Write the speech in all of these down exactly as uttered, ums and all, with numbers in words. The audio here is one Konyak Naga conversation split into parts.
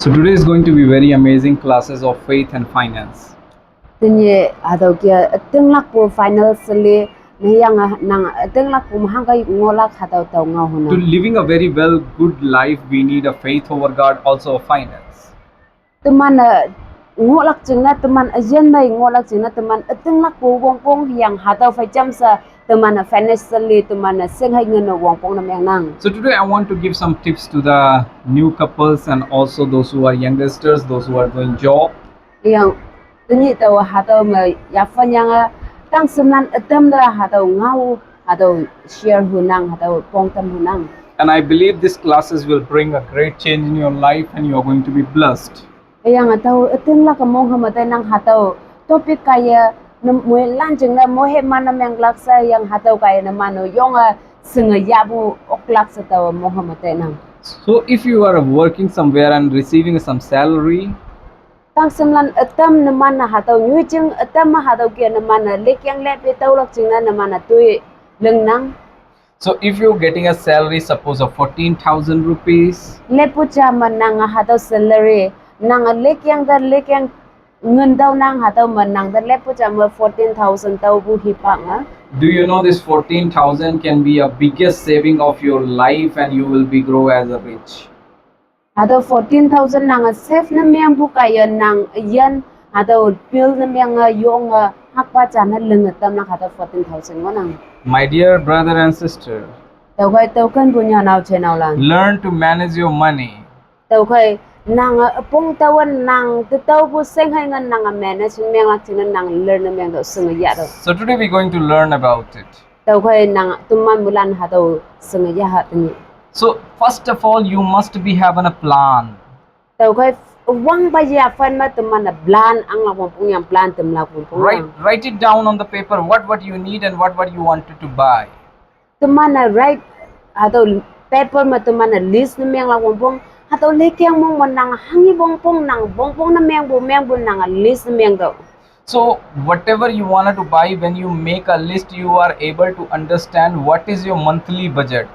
So today is going to be very amazing classes of faith and finance. Tini hatüo kia ütinglakpu financially, neyang nang ütinglakpu mahang kai ngohlak hatüo tao ngao To hunang. Living a very well, good life, we need a faith over God, also a finance. Teman-e ngohlak jingne, teman üyin mei ngohlak jingne, teman ütinglakpu wongpong yang hatüo phei jamshe, teman-e financially, teman-e shinghei ngin-e wongpong ne mengnang. So today I want to give some tips to the new couples and also those who are youngsters, those who are doing job. Yang, tenyih tao hatüo me yaphan yange, tang semlan ütam te hatüo ngao, hatüo share hunang, hatüo pongtam hunang. And I believe these classes will bring a great change in your life and you are going to be blessed. Hüyange tao ütinglak mong hame teinang hatüo topic kaiye, ne moilan jingne moihe man ne menglak she yang hatüo kaiye ne man-o yonge shinge yahpu oklak she tao mong hame teinang. So if you are working somewhere and receiving some salary, tang semlan ütam ne man-e hatüo nyoijing ütam me hatüo kia ne man-e lekyang lepe taolak jingne ne man-e toi lingnang. So if you're getting a salary, suppose of fourteen thousand rupees, leppu ja me nange hatüo salary, nange lekyang te lekyang ngin taonang hatüo me nang te leppu ja me fourteen thousand taopu hipak-e. Do you know this fourteen thousand can be a biggest saving of your life and you will be grow as a rich? Hatüo fourteen thousand nange save ne mengpu kaiye nang üyin, hatüo bill ne menge yonge hakpa ja ne linge tamlak hatüo fourteen thousand ngohnang. My dear brother and sister, tüokhei tüokenpu nyanao jenaolan, learn to manage your money. Tüokhei nange üpong taowe nang te taopu shinghei ngin nange manage menglak jingne nang learn ne mengtüoh shinge yahtüoh. So today we're going to learn about it. Tüokhei nang teman moilan hatüo shinge yaha tenyih. So first of all, you must be having a plan. Tüokhei wangpa yaphan me teman-e plan anglak wongpong yang plan tamlak wongpong. Write, write it down on the paper, what, what you need and what, what you wanted to buy. Teman-e write, hatüo paper me teman-e list ne menglak wongpong, hatüo lekyang mong me nang hanghi wongpong nang wongpong ne mengpu mengpu nange list ne mengtüoh. So whatever you wanted to buy, when you make a list, you are able to understand what is your monthly budget.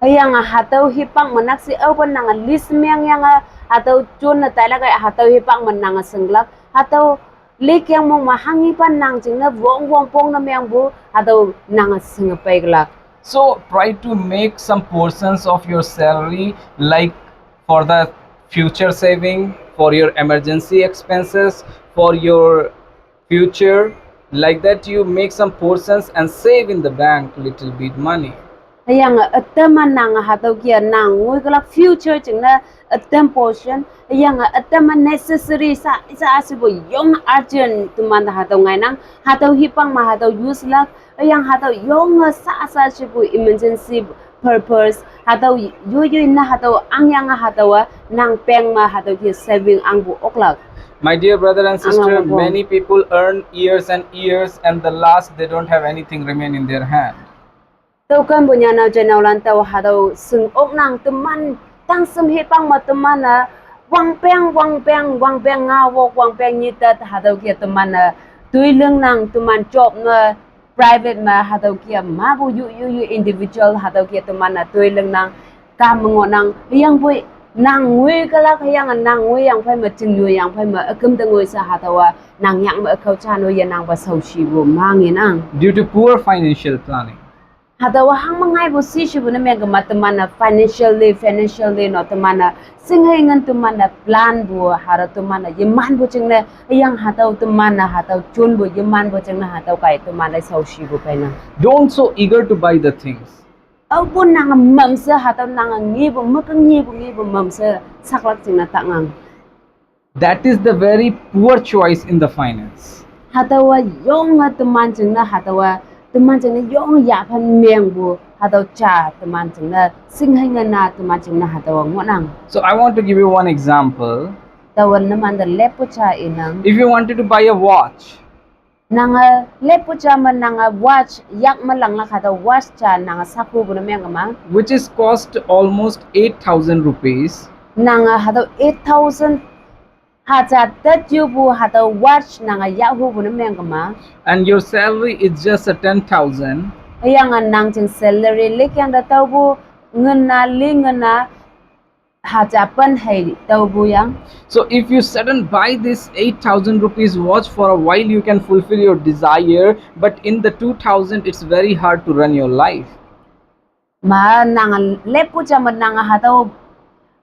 Hüyange hatüo hipak me nakshi aope nange list mengyange, hatüo jonne tailak-e hatüo hipak me nange shinglak, hatüo lekyang mong me hanghipa nang jingne wong wongpong ne mengpu, hatüo nange shinge peilak. So try to make some portions of your salary, like for the future saving, for your emergency expenses, for your future, like that you make some portions and save in the bank little bit money. Hüyange ütam-a nang hatüo kia nang ngoikülak future jingne ütam portion, hüyange ütam-a necessary sa, sa shepu yong urgent teman hatüo ngainang, hatüo hipak me hatüo use lak, hüyange hatüo yonge sa, sa shepu emergency purpose, hatüo yoi yoi ne hatüo angyange hatüowa nang bank me hatüo kia saving angpu oklak. My dear brother and sister, many people earn years and years, and the last they don't have anything remain in their hand. Tüokenpu nyanao jenaolan tao hatüo shing oknang teman, tangshem hipak me teman-e wangpeng, wangpeng, wangpeng ngao wok, wangpeng nyitat hatüo kia teman-e toi lingnang teman job me private me hatüo kia mapu yu, yu, yu individual hatüo kia teman-e toi lingnang, kam me ngohnang, hüyangpoi nang ngoikülak hüyange nang ngoiyang phei me, chingnyoiyang phei me, üküm te ngoi she hatüowa nang yak me ükao jano ye nangpa shaoshipu mangenang. Due to poor financial planning. Hatüowa hangme ngaipu shishipu ne mengkema teman-e financially, financially no teman-e shinghei ngin teman-e planpu, hatüo teman-e yemanpu jingne, hüyange hatüo teman-e hatüo jonpu yemanpu jingne hatüo kaiye teman-e shaoshipu peinang. Don't so eager to buy the things. Aopu nange mamshe hatüo nange ngepu, meke ngepu, ngepu mamshe saklak jingne takngang. That is the very poor choice in the finance. Hatüowa yonge teman jingne hatüowa, teman jingne yonge yaphan mengpu, hatüo ja teman jingne, shinghei ngin-a teman jingne hatüowa ngohnang. So I want to give you one example. Taowe numante leppu ja inang. If you wanted to buy a watch, nange leppu ja me nange watch, yak me langlak hatüo watch ja nange sakhupu ne mengkema, which is cost almost eight thousand rupees. Nange hatüo eight thousand haja tet yupu hatüo watch nange yahhupu ne mengkema. And your salary is just a ten thousand. Hüyange nang jing salary likyang te taopu ngin-a li ngin-a haja pen hei tüopu yang. So if you sudden buy this eight thousand rupees watch for a while, you can fulfill your desire, but in the two thousand, it's very hard to run your life. Ma nang leppu jam nang hatüo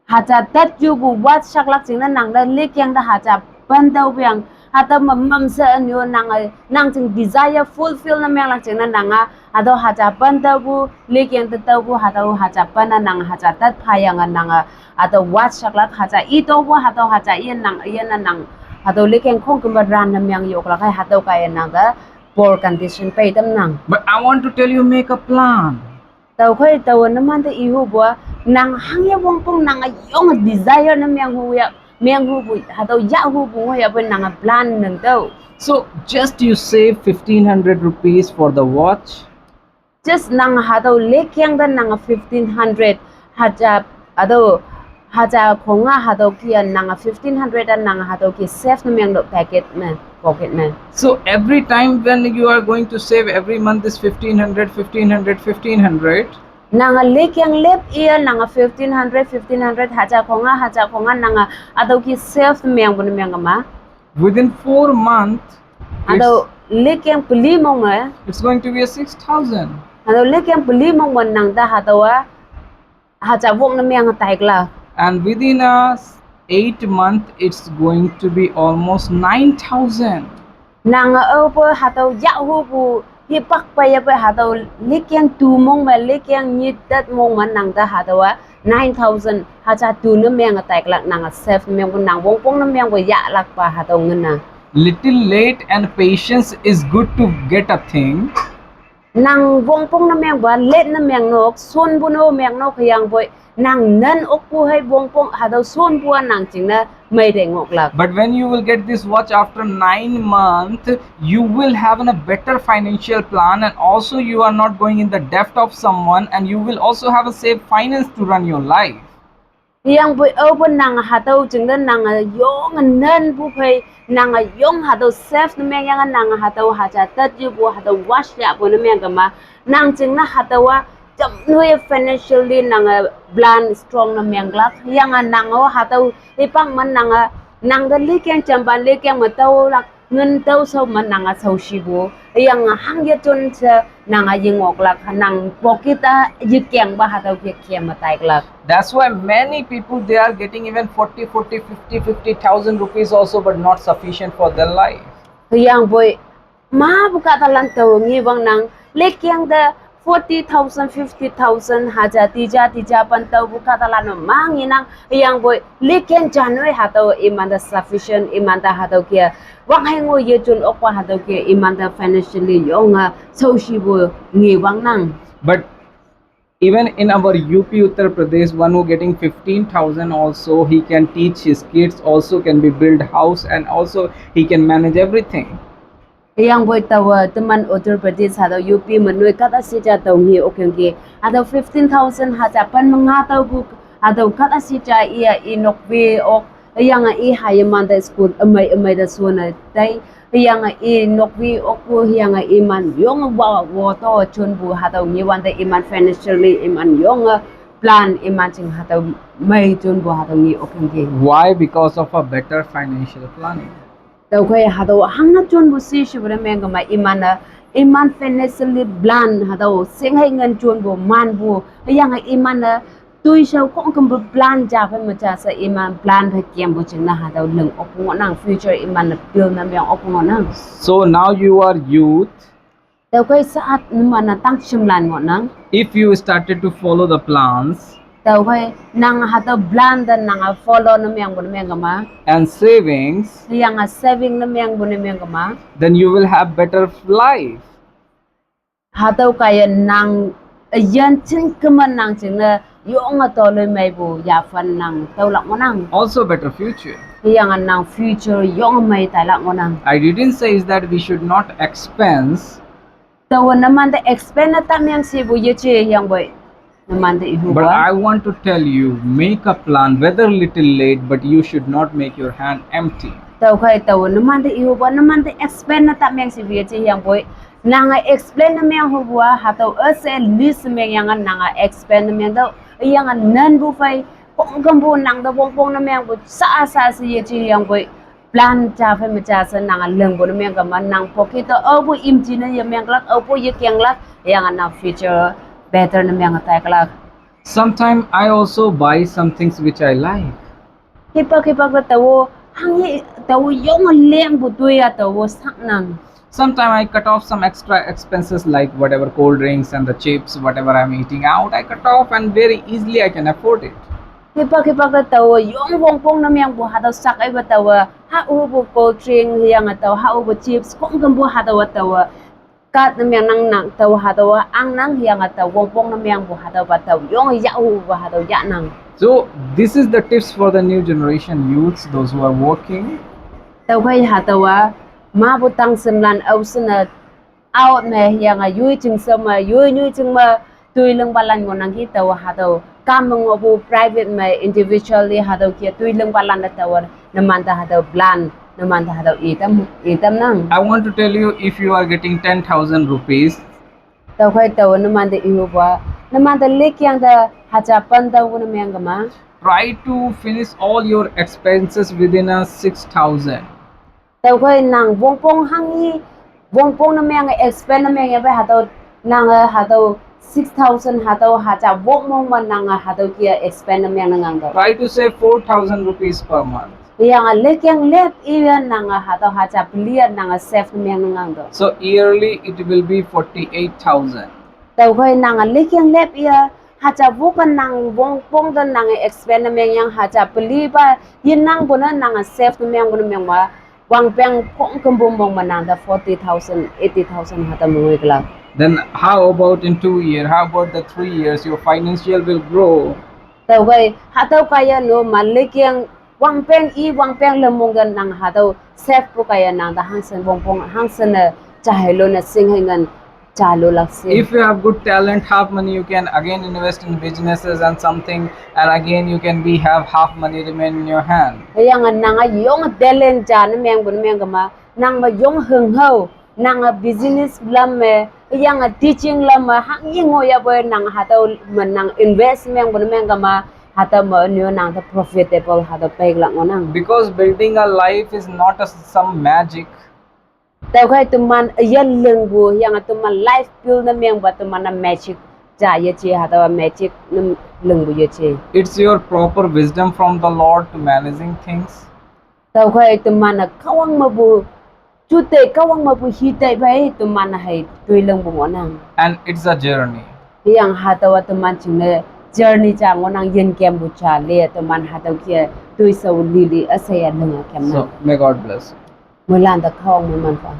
haja tet yupu watch shaklak jingne nang te likeng te haja pen tüopu yang, hatüo me mamshe ünyu nang, nang jing desire fulfill ne menglak jingne nang-a hatüo haja pen tüopu, likeng te tüopu hatüo haja pen-a nang haja tet phayange nang hatüo watch shaklak haja i tüopu hatüo haja i nang, i ne nang hatüo likeng khongkümpe ran ne meng yoklak hei hatüo kaiye nang te poor condition pei tamnang. But I want to tell you, make a plan. Tüokhei taowe numante ihupu-a, nang hangye wongpong nange yonge desire ne menghu ya, menghupu hatüo yahhupu ngohyapoi nange plan nang tüo. So just you save fifteen hundred rupees for the watch. Just nang hatüo likeng te nange fifteen hundred haja, hatüo haja khonga hatüo ki-a nange fifteen hundred a nange hatüo ki save ne meng tüo pocket me, pocket me. So every time when you are going to save every month this fifteen hundred, fifteen hundred, fifteen hundred, nange likeng lep iye nange fifteen hundred, fifteen hundred haja khonga, haja khonga nange hatüo ki save ne mengpu ne mengkema, within four months, hatüo likeng peli mong me, it's going to be a six thousand. Hatüo likeng peli mong me nang te hatüowa haja wok ne meng taiklak. And within a s-, eight month, it's going to be almost nine thousand. Nange aope hatüo yahhupu hipak peiyape hatüo likeng tu mong me, likeng nyit tet mong me nang te hatüowa nine thousand haja tu ne meng taiklak nange save mengpu nang wongpong ne mengpu yahlakpa hatüo ngena. Little late and patience is good to get a thing. Nang wongpong ne mengpu-a late ne meng nok, shonpu ne meng nok hüyangpoi nang nan okpu hei wongpong hatüo shonpu-a nang jingne mei te ngoklak. But when you will get this watch after nine months, you will have a better financial plan, and also you are not going in the debt of someone, and you will also have a safe finance to run your life. Hüyangpoi aope nang hatüo jingne nange yonge nanpu phei, nange yong hatüo save ne mengyange nang hatüo haja tet yupu hatüo watch yahpu ne mengkema, nang jingne hatüowa jamnoi financially nange plan strong ne menglak. Hüyange nang-o hatüo hipak me nange, nang te likeng jampan likeng me tüolak ngin tüoshao me nange shaoshipu. Hüyange hangye jon she nange yengoklak nang pocket a yekengpa hatüo ke kem me taiklak. That's why many people, they are getting even forty, forty, fifty, fifty thousand rupees also, but not sufficient for their life. Hüyangpoi mapu kahtalan tao ngewang nang, likeng te forty thousand, fifty thousand haja tija tija pen taopu kahtalan-o ma ngenang, hüyangpoi likeng janoi hatüo imante sufficient, imante hatüo ke wang hei ngo yejon okpa hatüo ke imante financially yonge shaoshipu ngewang nang. But even in our U P, Uttar Pradesh, one who getting fifteen thousand also, he can teach his kids, also can be build house, and also he can manage everything. Hüyangpoi taowe teman Uttar Pradesh hatüo U P me noi kahta shija tao nge okyangki, hatüo fifteen thousand haja pen me nga taopu, hatüo kahta shija iye i nokwe ok, hüyange i hayimante school ümei ümei te shonne tai, hüyange i nokwe okpu, hüyange iman yonge wa wo to jonpu hatüo ngewante iman financially iman yonge plan iman jing hatüo mei jonpu hatüo nge okyangki. Why? Because of a better financial planning. Tüokhei hatüo hangne jonpu shishipu ne mengkema iman-e, iman financially plan hatüo shinghei ngin jonpu manpu, hüyange iman-e toishao khongkümpu plan ja phei me ja she iman plan phei kempu jingne hatüo ling okpu ngohnang, future iman-e build ne meng okpu ngohnang. So now you are youth. Tüokhei saat numan-e tangshimlan ngohnang. If you started to follow the plans, tüokhei nang hatüo plan te nange follow ne mengpu ne mengkema, and savings, hüyange saving ne mengpu ne mengkema, then you will have better life. Hatüo kaiye nang üyin chingkeme nang jingne yonge toloimeipu yaphan nang tüolak ngohnang. Also better future. Hüyange nang future yonge mei tailak ngohnang. I didn't say is that we should not expense. Taowe numante expense ne tamyang shepu yeje hüyangpoi numante ihupa. But I want to tell you, make a plan, whether little late, but you should not make your hand empty. Tüokhei taowe numante ihupa numante expense ne tamyang shepu yeje hüyangpoi, nange expense ne meng hupu-a hatüo üshe list mengyange nange expense ne meng tüo, hüyange nanpu phei Kongkampu nang te wongpong ne mengpu sa sa si yeji yangpoi plan ja phei me ja se nang lingpu ne mengkema nang pocket te aopu imji ne ye mengklak, aopu ye kenglak, yange nang future better ne meng taiklak. Sometimes I also buy some things which I like. Hipak hipak te taowe hanghe taowe yonge lengpu toi-a taowe saknang. Sometimes I cut off some extra expenses like whatever cold drinks and the chips, whatever I'm eating out, I cut off and very easily I can afford it. Hipak hipak te taowe yong wongpong ne mengpu hatüo sak ipa taowe, haopu cold drink hüyange tao haopu chips kongkampu hatüowa taowe cut ne meng nang nang taowe hatüowa angnang hüyange tao wongpong ne mengpu hatüopa tao yong yahhupu hatüo yahnang. So this is the tips for the new generation youths, those who are working. Tüokhei hatüowa mapu tangshimlan aoshinne out me hüyange yoi jing she me yoi nyoi jing me toi lingpalan ngohnangki taowe hatüo kam me ngohpu private me individually hatüo ke toi lingpalan te taowe numante hatüo plan numante hatüo itam itamnang. I want to tell you, if you are getting ten thousand rupees, tüokhei taowe numante ihupa numante lekyang te haja pen taowe ne mengkema, try to finish all your expenses within a six thousand. Tüokhei nang wongpong hanghe wongpong ne menge expend ne mengya pei hatüo nange hatüo six thousand hatüo haja wok mong me nange hatüo ke expend ne meng ne ngang tüoh. Try to save four thousand rupees per month. Hüyange lekyang lep iye nange hatüo haja peli-a nange save ne meng ne ngang tüoh. So yearly it will be forty-eight thousand. Tüokhei nange lekyang lep iye haja wok-a nang wongpong te nange expend ne mengyang haja peli pa yenangpu ne nange save ne mengpu ne mengma wangpeng kongkampu mong me nang te forty thousand, eighty thousand hatüo me ngoiklak. Then how about in two year? How about the three years? Your financial will grow. Tüokhei hatüo kaiye no ma lekyang wangpeng i wangpeng le mong te nang hatüo save pu kaiye nang te hangshin wongpong hangshin ne jahei lo ne shinghei ngan ja lolak she. If you have good talent, half money you can again invest in businesses and something, and again you can be have half money remain in your hand. Hüyange nange yong talent ja ne mengpu ne mengkema nang me yong hünghao nange business lam me hüyange teaching lam me hanghe ngohyapoi nang hatüo me nang invest mengpu ne mengkema hatüo me nyu nang te profitable hatüo peilak ngohnang. Because building a life is not a, some magic. Tüokhei teman üyin lingpu hüyange teman life build ne mengpa teman-a magic ja yeje hatüowa magic ne lingpu yeje. It's your proper wisdom from the Lord to managing things. Tüokhei teman-e Kahwang mepu juteih Kahwang mepu hitei phei teman hei toi lingpu ngohnang. And it's a journey. Hüyange hatüowa teman jingne journey ja ngohnang yinkempu ja le teman hatüo ke toishao lili üsheiya linge kemnang. So may God bless you. Moilan te Kahwang moiman pha.